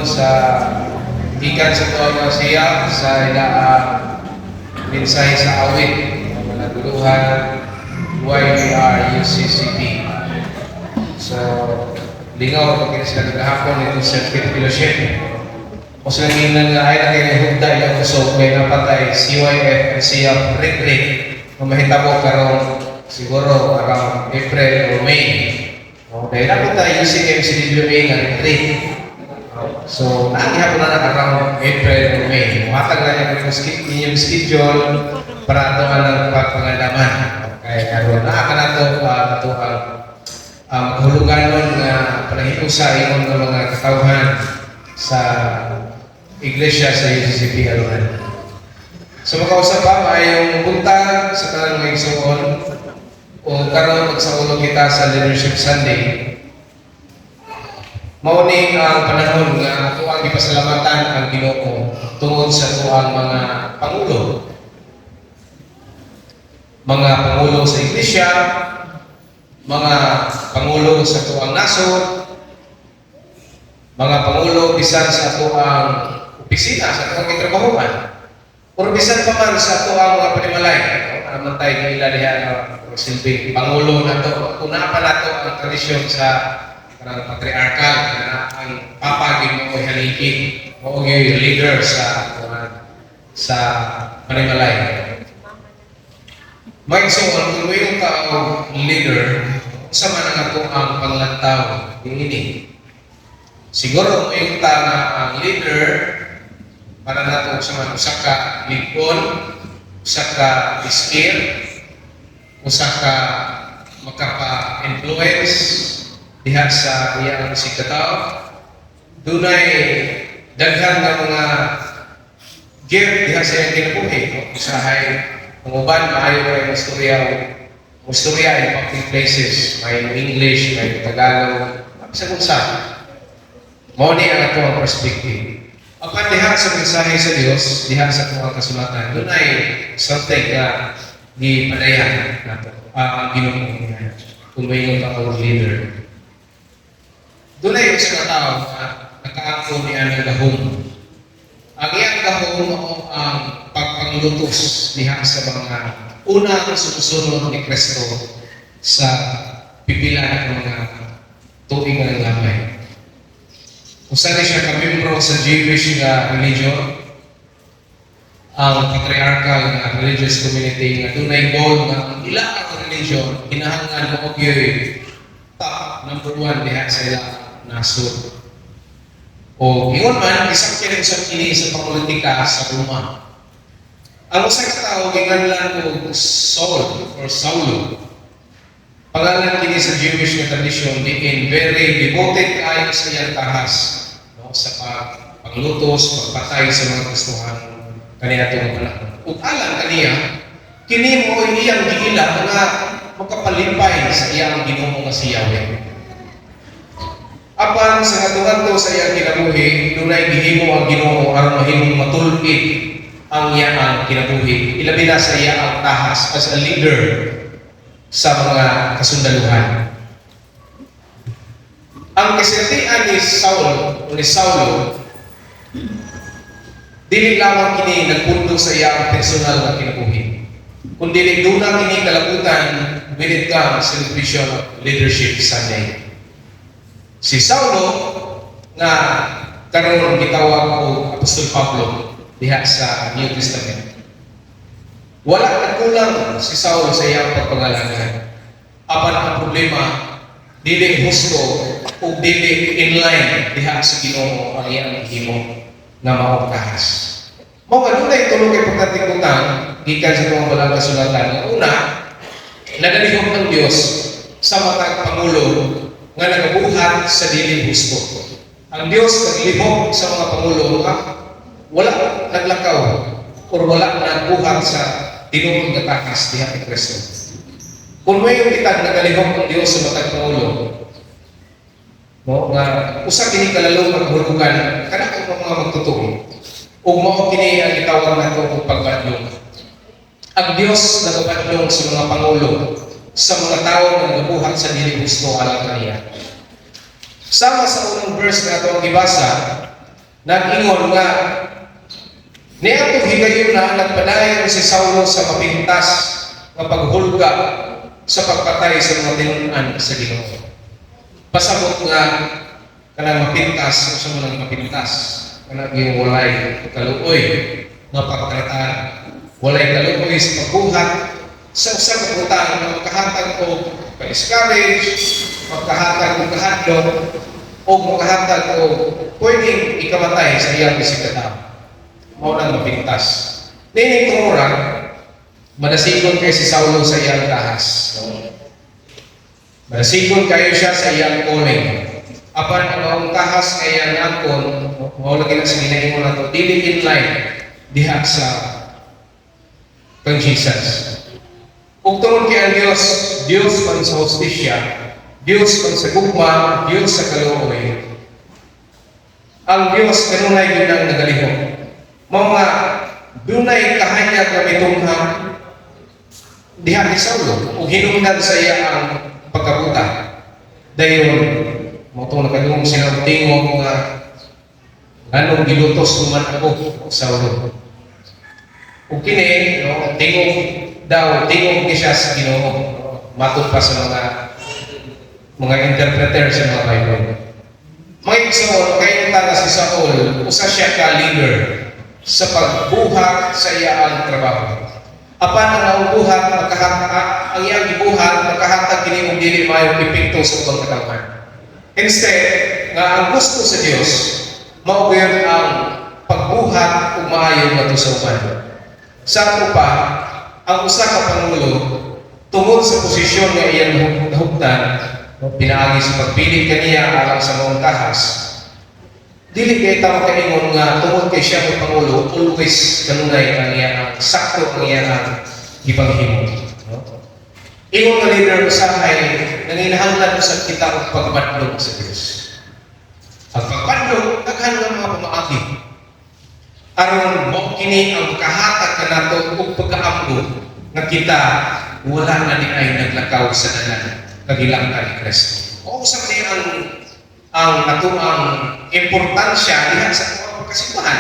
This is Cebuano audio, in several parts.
gihapon sa gikan sa tuwa nga siya sa ila mensahe sa awit nga naguluhan "Why We Are UCCP". So, lingaw ko kini sila gahapon ito sa Fellowship. O sila ginan nga ay na kay hugda ilang kusog kay napatay CYF and siya retreat nga mahitabo karong siguro around April or May. No, dahil ako tayo UCM CWA nga retreat. So, naagihapon na na around April or May. Muhatag na niya kung inyong schedule para ato ang pagpangandaman. Kaya karon naa ka nato ato ang kahuluganon nga panahiusa ingon nga mga katawhan sa iglesia sa UCCP Alunan. So makausap pa, maayong buntag sa tanan, mga igsuon, o karon magsaulog kita sa Leadership Sunday. Mao ni ang panahon nga ato ang gipasalamatan ang Ginoo tungod sa atuang mga pangulo. Mga pangulo sa iglesia, mga pangulo sa atuang nasod, mga pangulo bisan sa atuang opisina, sa atuang gitrabahuan, or bisan pa man sa atuang mga panimalay. No? Ano man tayo nila diha nga silbing pangulo nato. Kung naa pa nato ang tradisyon sa kanang patriarchal na ang papa gyud mo haligi, mao gyud leader sa panimalay. Mga igsoon, kung moingon ka og leader, unsa man ang ato ang panglantaw niini? Siguro moingon ta nga ang leader para nato sa man usa ka lig-on, usa ka skill, usa ka makapa-influence diha sa iyang isigkatawo. Dunay daghan nga mga gift diha sa iyang kinabuhi. No? Usahay ang uban maayo kay istorya o istorya in public places, may English, may Tagalog, bisan unsa. Mao ni ang ato ang perspective. Apan diha sa mensahe sa Dios, diha sa atong kasulatan, dunay something nga gipadayan nato ang Ginoo kung moingon ka og leader. Dunay usa ka tawo nga nakaangkon niya ng gahom. Ang iyang gahom mao ang pagpanglutos diha sa mga unang sumusunod ni Kristo sa pipila ng mga tuig nga naglamay. Usa ni siya ka membro sa Jewish nga religion, ang patriarchal nga religious community nga dunay goal nga ang ila ang religion kinahanglan mao gyud top number one diha sa ila nasod. O ingon man, isang kini usab kini sa pamolitika sa Roma. Ang usa ka tawo ginganlan og Saul or Saulo. Pangalan kini sa Jewish nga tradisyon diin very devoted kaayo sa iyang tahas, no, sa paglutos, pagpatay sa mga Kristohanon kaniadtong panahon. Ug alang kaniya, kini mao iyang giila nga makapalipay sa iyang Ginoo nga si Yahweh. Apan sa ngadto sa iyang kinabuhi, dunay gihimo ang Ginoo aron mahimong matulid ang iyang kinabuhi. Ilabi na sa iyang tahas as a leader sa mga kasundaluhan. Ang kasinatian ni Saul o ni Saulo, dili lamang kini nagpundo sa iyang personal nga kinabuhi, kundi duna kini kalabutan when it comes celebration of Leadership Sunday. Si Saulo nga karon gitawag og Apostol Pablo diha sa New Testament. Wala nagkulang si Saulo sa iyang pagpangalagad. Apan ang problema, dili husto o dili in line diha sa Ginoo ang iyang gihimo nga maong tahas. Mao nga dunay tulo ka importanteng butang gikan sa atong balang kasulatan. Ang una, nagalihok ng Dios sa matag pangulo nga nagabuhat sa dili husto. Ang Dios naglihok sa mga pangulo nga wala naglakaw or wala nagbuhat sa tinuod nga takas diha kay Kristo. Kung may kita nagalihok ang Dios sa matag pangulo, no, nga usa kini kalalong nga kahulugan kana ang mga magtotoo. Ug mao kini ang gitawag nato og pagbadlong. Ang Dios nagabadlong sa mga pangulo, sa mga tao nga nagabuhat sa dili husto alang kaniya. Sama sa unang verse nga ato ang gibasa, Nag-ingon nga niadtong higayuna, nagpadayon si Saulo sa mapintas nga paghulga sa pagpatay sa mga tinun-an sa Ginoo. Pasabot nga kanang mapintas, usa mo nang mapintas, kanang yung walay kaluoy nga pagtratar, walay kaluoy sa pagbuhat sa usa ka butang nga makahatag og pa-discourage, makahatag og kahadlok, o makahatag og pwedeng ikamatay sa iyang bisig katao. Mao nang mapintas. Nining tungura, madasigon kay si Saulo sa iyang tahas. No? Madasigon kayo siya sa iyang calling. Apan ang maong tahas nga iyang naangkon, mao lagi na sa ginaingon nato, dili in line diha sa kang Jesus. Ug tungod kay ang Dios, Dios man sa hustisya, Dios man sa gugma, Dios sa kaluoy. Ang Dios kanunay gyud ang nagalihok. Mao nga dunay kahayag nga mitungha diha ni Saulo ug hinungdan sa iya ang pagkabuta. Dayon mao tong nakadungog sila og tingog nga, "Nganong gilutos mo man ako, Saulo?" Ug kini, no, tingog daw, tingog ni siya sa Ginoo. Matod pa sa mga interpreter sa mga Bible. Mga igsoon, kay nga si Saul, usa siya ka leader sa pagbuhat sa iyang trabaho. Apan ang maong buhat, ang iyang gibuhat, makahatag kini og dili maayong epekto sa ubang katawhan. Instead, nga ang gusto sa Dios, mao gyud ang pagbuhat ug maayo ngadto sa uban. Sa ato pa, ang usa ka pangulo, tungod sa posisyon nga iyang nahuptan, no, pinaagi sa pagpili kaniya alang sa maong tahas, dili kay ta makaingon nga tungod kay siya mo pangulo, always kanunay ang iya ang sakto ang iya ang gipanghimo. No? Ingon nga leader, usahay nanginahanglan usab kita og pagbadlong sa Dios. Ang pagbadlong, daghan nga mga pamaagi. Aron mo kini ang makahatag kanato og pagkaamgo nga kita wala na di ay naglakaw sa dalan nga gilangka ni Kristo. O usab ni ang atoang importansya diha sa atoang pagkasimbahan.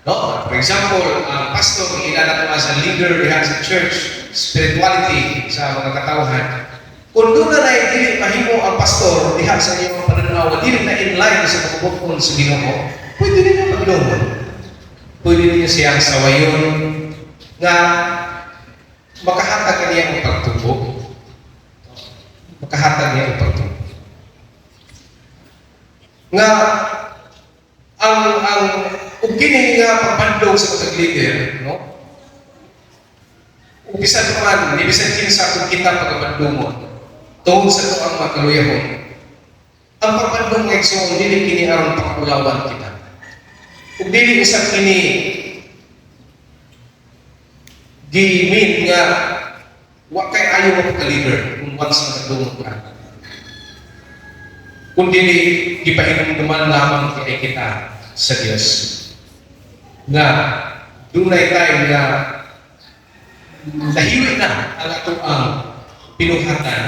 No? For example, ang pastor, ila nato as a leader diha sa church, spirituality sa mga katawhan. Kung doon na dili mahimo ang pastor diha sa inyong pananaw, dili na in line sa kabubut-on sa Ginoo, pwede ninyo pagdumon. Pwede ninyo siyang sawayon nga makahatag kaniya ang pagtubo. Makahatag niya ang pagtubo. Nga ang ug kini nga pagbandong sa pag-leader, no? Ug bisan pa man, ni bisan kinsa kung kita pagabandungon tungod sa atoang mga kaluyahon. Ang pagbandong, mga igsoon, dili kini aron pakaulawan kita. Ug dili usab kini gi-mean nga wa kay ayo mo pagka-leader kung once nakadungog ka. Kung dili gipahinumduman lamang kay kita sa Dios nga dunay time nga nahiwi na ang atoang binuhatan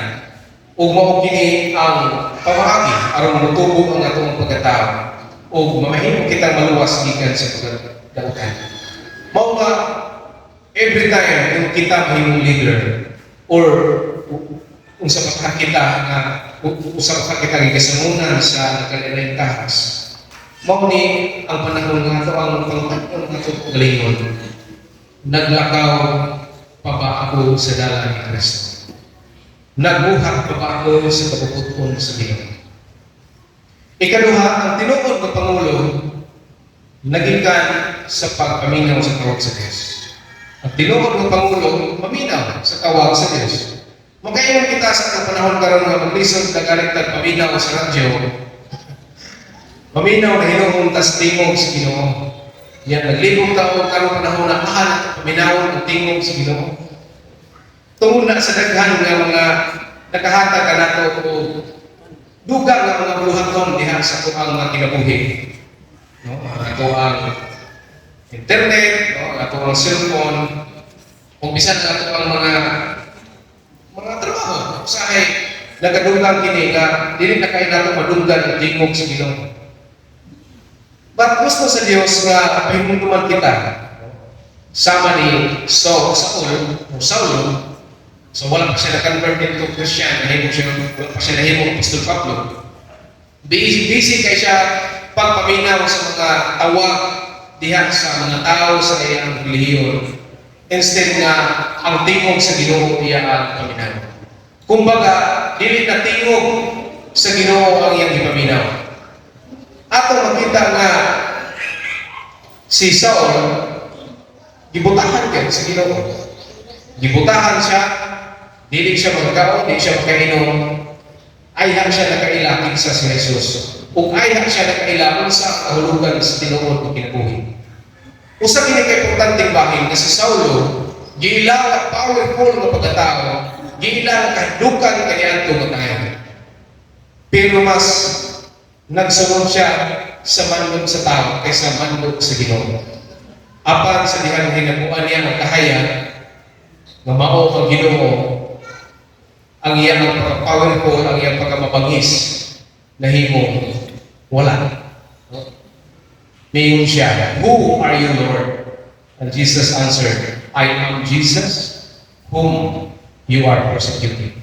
ug mao kini ang pamaagi aron motubo ang atong pagkatao ug mamahimo kitang maluwas gikan sa pagkadautan. Mao nga every time kung kita mahimong leader or unsa pa ka kita nga usa pa ka kita gikasangunan sa nagkalain tahas, mao ni ang panahon nga ato ang pangtan-on nga atong kaugalingon: Naglakaw pa ba ako sa dalan ni Kristo? Nagbuhat pa ba ako sa kabubut-on sa Ginoo? Ikaduha, ang tinuod nga pangulo nagikan sa pagpaminaw sa tawag sa Dios. Ang tinuod nga pangulo maminaw sa tawag sa Dios. Makaingon kita sa atong panahon karon nga maglisod na ganit tag paminaw sa radyo. Maminaw na hinuon tas tingog sa Ginoo. Yan, naglibog ta og karong panahon na mahal at paminawon ang tingog sa Ginoo. Tungod na sa daghan nga mga nakahatag kanato og dugang nga mga buluhaton diha sa atoang mga kinabuhi. No, ang atoang internet, no, ang atoang cellphone, kung bisan ang atoang mga trabaho, usahay nagadugang kini nga dili na kay nato madunggan ang tingog sa Ginoo. But gusto sa Dios nga pahinumduman kita sama ni Saul o Saulo. So wala pa siya na-convert into Christian, nahimo siya, wala pa siya nahimo Apostol Pablo. Busy, busy kay siya pagpaminaw sa mga tawag diha sa mga tao sa iyang relihiyon. Instead nga ang tingog sa Ginoo iya ang paminaw. Kumbaga, dili na tingog sa Ginoo ang iyang gipaminaw. Ato makita nga si Saul, gibutahan kay sa Ginoo. Gibutahan siya, dili siya magkaon, dili siya makainom, ayha siya nakaila kinsa si Jesus. Ug ayha siya nakaila unsa ang kahulugan sa tinuod nga kinabuhi. Usa kini ka importanteng bahin nga si Saulo giila nga powerful nga pagkatao, giila nga kahadlukan kaniadto nga time. Pero mas nagsunod siya sa mandog sa tao kaysa mandog sa Ginoo. Apan sa dihang hinabuan niya ang kahayag nga mao ang Ginoo, ang iyang pagka-powerful, ang iyang pagkamabangis, nahimo wala. Miingon siya, "Who are you, Lord?" And Jesus answered, "I am Jesus whom you are persecuting."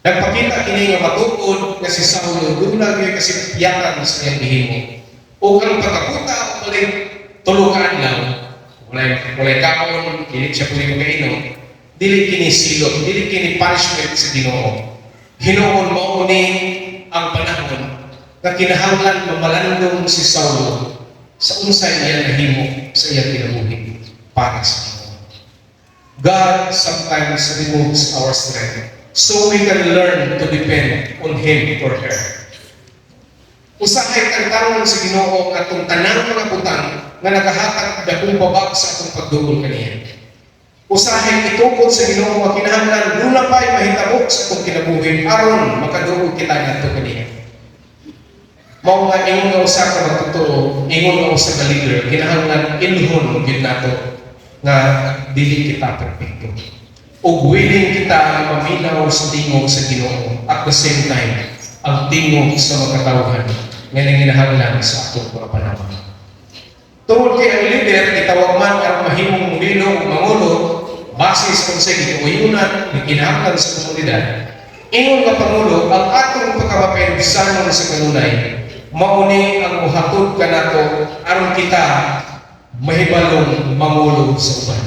Nagpakita kini nga matuod nga si Saulo duna gyud kasipyatan sa iyang gihimo. Ug ang pagkabuta o balik 3 ka adlaw, walay kaon, dili siya pwede makainom, dili kini silot, dili kini punishment sa Ginoo. Hinuon mao ni ang panahon nga kinahanglan mamalandong si Saulo sa unsay iyang nahimo sa iyang kinabuhi para sa Ginoo. God sometimes removes our strength so we can learn to depend on Him or her. Usahay tangtangon sa Ginoo ang atong tanang mga butang nga nagahatag dakong babag sa atong pagduol kaniya. Usahay itukod sa Ginoo nga kinahanglan duna pa'y mahitabo sa atong kinabuhi aron makaduol kita ngadto kaniya. Mao nga ingon nga usa ka magtotoo, ingon nga usa ka leader, kinahanglan ilhon gyud nato nga dili kita perpekto. Ug willing kita nga maminaw sa tingog sa Ginoo, at the same time ang tingog sa mga katawhan nga nanginahanglan sa atong mga panahon. Tungod kay ang leader gitawag man aron mahimong modelo ug mangulo base sa unsay gituoyunan nga kinahanglan sa komunidad. Ingon nga pangulo, ang atong pagkamapahinobsanon sa kanunay mao ni ang muhatod kanato aron kita mahibalong mangulo sa uban.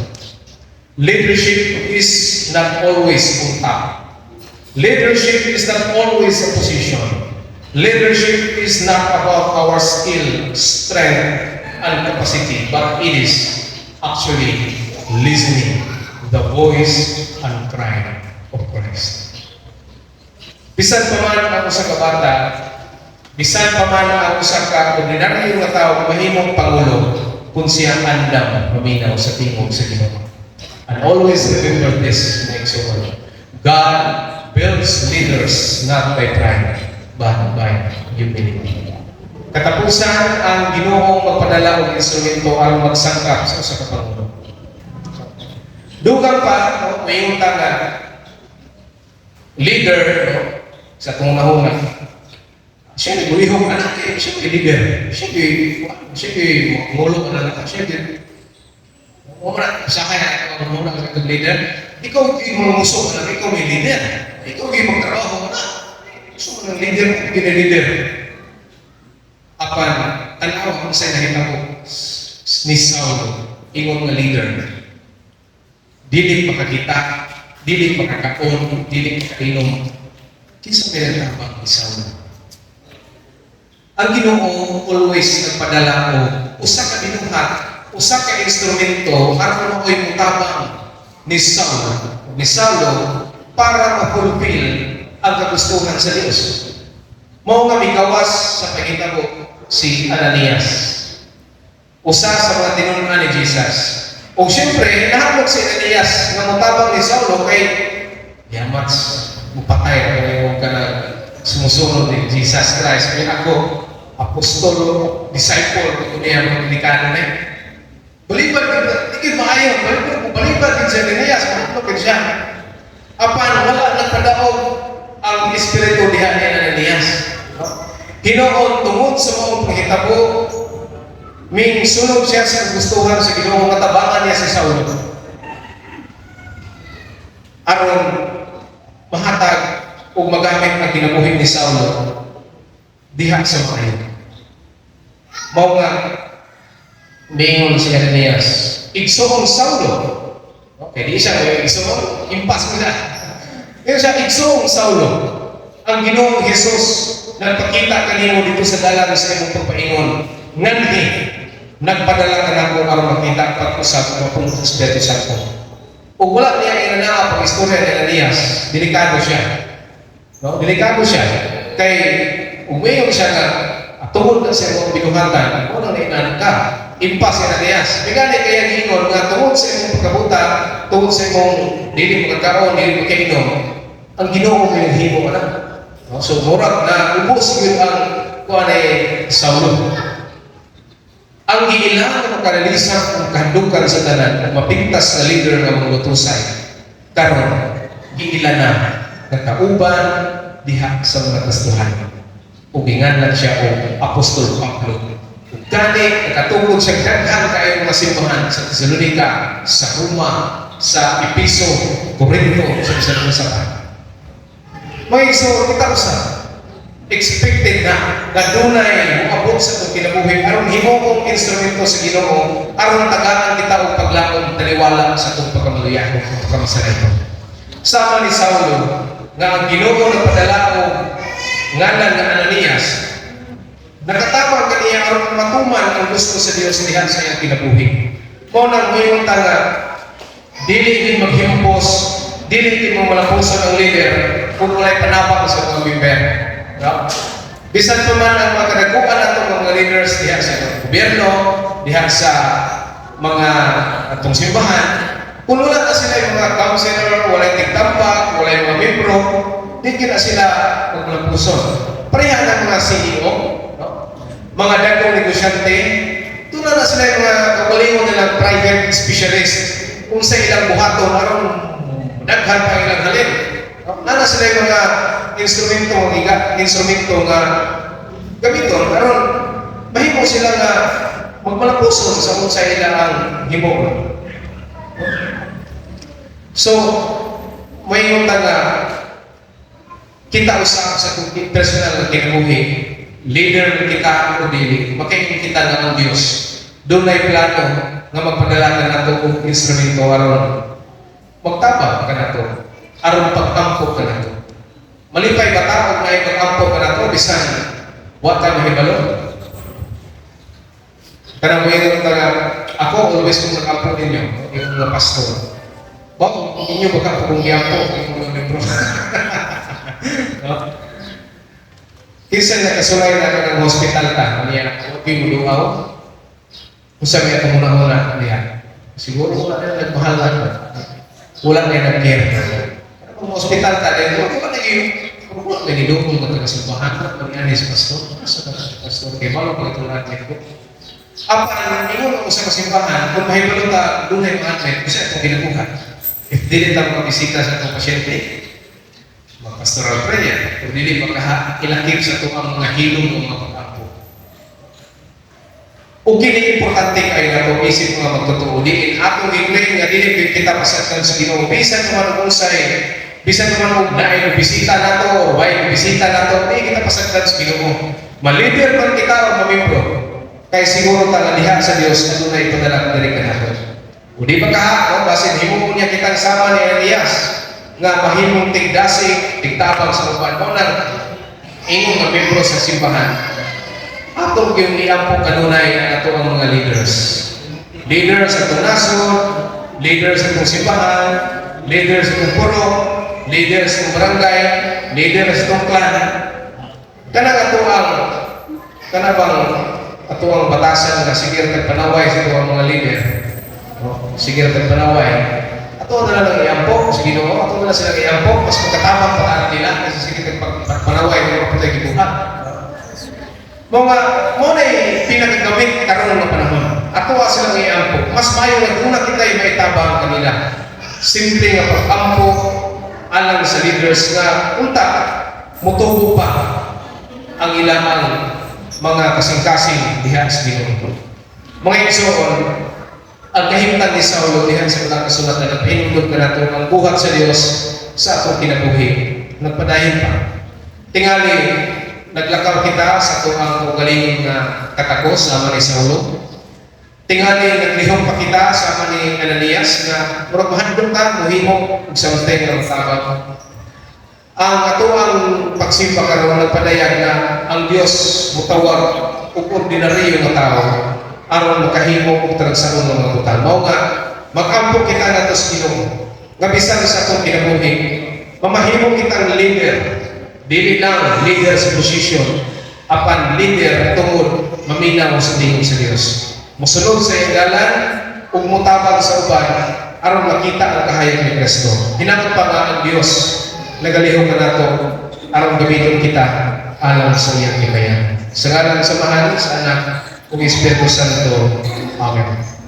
Leadership is not always on top. Leadership is not always a position. Leadership is not about our skill, strength, and capacity, but it is actually listening the voice and cry of Christ. Bisan pa man ang usa ka bata, bisan pa man ang usa ka ordinaryo nga tawo, mahimong pangulo kung siya andam maminaw sa tingog sa Ginoo. And always remember this, mga igsoon. God builds leaders not by pride, but by humility. Katapusan, ang Ginoo magpadala og instrumento aron magsangkap sa usa ka pangulo. Dugang pa, no, may ta nga leader, no, sa atong nahuna. Siya nagulihok anak eh, siya may leader. Siya may mangulo anak, siya may wala sa kaya ikaw muna sa leader. Ikaw yung mga muso anak, ikaw may leader. Ikaw yung magtrabaho na. Gusto mo ng leader, ikaw leader. Apan, tanaw ang sa nahitabo ni Saulo, ingon nga leader. Dili makakita, dili makakaon, dili makainom. Kinsa may nagtabang ni Saulo? Ang Ginoo always nagpadala og usa ka binuhat, usa ka instrumento aron mao'y mutabang ni Saulo para ma-fulfill ang kagustuhan sa Dios. Mao nga migawas sa pangitabo si Ananias. Usa sa mga tinun-an ni Jesus. O siyempre, nahadlok si Ananias nga motabang ni Saulo kay yamats mupatay ako yung ka na sumusunod ni Jesus Christ. Kaya ako, apostol, disciple, ko niya mga delikado na eh. Balibad, di kayo maayo, balibad, balibad din si Ananias, mahadlok siya. Apan, wala nagpadaog ang espiritu diha ni Ananias. Hinuon tungod sa mga panghitabo Ming sunod siya sa kagustuhan sa Ginoo nga tabangan niya si Saulo aron mahatag ug magamit ang kinabuhi ni Saulo diha sa maayo. Mao nga miingon si Ananias, "Igsoong Saulo." Okay, di siya may igsoon, impas mo na. Ngayon siya, "Igsoong Saulo, ang Ginoong Jesus nagpakita kanimo dito sa dalan sa imong pagpaingon. Nganhi nagpadala kanako aron makita pag-usab, mapuno sa Espiritu Santo." Ug wala niya inanaa pag istorya ni Ananias, delikado siya. No? Delikado siya. Kay umayon siya nga tungod na sa imong binuhatan, mo nang nainan ka. Impas si Ananias. Bigani kaya giingon nga tungod sa imong pagkabuta, tungod sa imong dili makakaon, dili makainom, ang Ginoo mo yung himo ka na. No? So murag na ubos yun ang kuan ay Saulo. Ang giila nga makarelisa ang kahandukan sa tanan, ug mapintas nga leader nga mga lutusay. Karon, giila na nakauban diha sa mga Kristohan. Ug ginganlan siya og Apostol Pablo. Ug gani nakatukod siya daghan kaayo mga simbahan sa Tesalonica, sa Roma, sa Epeso, Corinto, sa bisan unsa pa. Mga igsoon, kita usa expected na nga dunay moabot sa atong kinabuhi aron himuong instrumento sa Ginoo aron tagaan kita og paglaom, taliwala sa atong pagkamaluyahon ug pagkamasarito. Sama ni Saulo nga ang Ginoo nagpadala og ngalan nga Ananias, nakatabang kaniya aron matuman ang gusto sa Dios diha sa iyang kinabuhi. Mao nang moingon ta nga dili gid maghimpos, dili gid mo malapuson ang leader kung walay panabang sa mga member. No? Bisan pa man ang mga kadaguan ato mga leaders diha sa gobyerno, diha sa mga atong simbahan, kung wala na sila yung mga counselor, walay tigtambak, walay mga membro, di na sila magmalapuson. Pareha ng mga CEO, no? Mga dagkong negosyante, tuna na sila yung mga kaugalingon nilang private specialist kung sa ilang buhaton aron daghan pa ilang halin. No? Nana sila yung mga instrumento nga instrumento nga gamiton aron mahimo sila nga magmalapuson sa unsa ila ang himo. So, may ta nga kita usab sa atong personal nga kinabuhi, leader kita o dili, makaingon kita nga ang Dios dunay plano nga magpadala ka nato og instrumento aron magtabang ka nato, aron pagtampo ka nato. Malipay ba ta og naay magampo ka nato bisan wa ta mahibalo? Kanang moingon ta nga ako always kong nagampo ninyo, yung mga pastor. Ba, kung inyo baka kung giampo yung mga membro. No? Kinsa nakasulay na ka ng hospital ta, niya, okay mo duaw. Unsa may atong una-una diha? Siguro wala na nagmahal na ako. Wala na nag-care na. Kung hospital ta, dahil wala na yun. Wala na gidugong nga taga simbahan, wala na ni sa pastor. Asa ka sa pastor? Kay malo pa itong lahat ko. Apan, ingon ako sa kasimbahan, kung mahibalo ta, dunay mga admit, kasi atong ginabuhat. If dili ta mga bisita sa atong pasyente, mga pastoral prayer, kung dili makailakip sa atong ang mga hilom ng mga pag-ampo. O kini importante kay nato isip mga magtotoo, diin atong gi-claim nga dili gyud kita pasagdan sa Ginoo, bisan naman og unsay, bisan naman og naay bisita nato o way bisita nato, di kita pasagdan sa Ginoo, malider man kita o mamembro, kay siguro ta nga diha sa Dios adunay ipadala diri kanato. O di ba kaha, no, basin himuon niya kitang sama ni Ananias nga mahimong tigdasig, tigtabang sa uban. Mao nang ingon nga membro sa simbahan, atong yung iampo kanunay ang ato ang mga leaders. Leaders sa atong nasod, leaders sa atong simbahan, leaders sa atong purok, leaders sa atong barangay, leaders sa atong clan. Kanang ato ang kana bang ato ang batasan nga sige ra tag panaway sa ato ang mga leader. No? Sige ra tag panaway. Ato na lang iampo sa Ginoo, ato na lang silang iampo, mas magkatabang pa tayo nila kasi sige tag panaway mo pa tayo gibuhat. Mga mo na pinakagamit karon nga panahon. Ato silang iampo. Mas maayo nga duna kita maitabang kanila. Simple nga pag-ampo alang sa leaders nga unta mutubo pa ang ilang mga kasing-kasing diha sa Ginoo. Mga igsoon, ang kahimtang ni Saulo diha sa Balaang Kasulatan nagpahinumdom kanato ang buhat sa Dios sa atong kinabuhi. Nagpadayon pa. Tingali, naglakaw kita sa atoang kaugalingon nga katakos sama ni Saulo. Tingali, naglihok pa kita sama ni Ananias nga murag mahadlok ta mohimo og something nga matabang. Ang atoang pagsimba karon nagpadayag na ang Dios mutawag og ordinaryo nga tao aron makahimo og talagsaon nga mga butang. Mao nga magampo kita nato sa Ginoo nga bisan sa atong kinabuhi mamahimo kitang leader, dili lang leader sa position, apan leader tungod maminaw sa tingog sa Dios, mosunod sa iyang dalan ug motabang sa uban aron makita ang kahayag ni Kristo. Hinamot pa nga ang Dios nagalihok kanato aron gamiton kita alang sa iyang himayan. Sa ngalan sa Amahan, sa Anak, ug Espiritu Santo. Amen.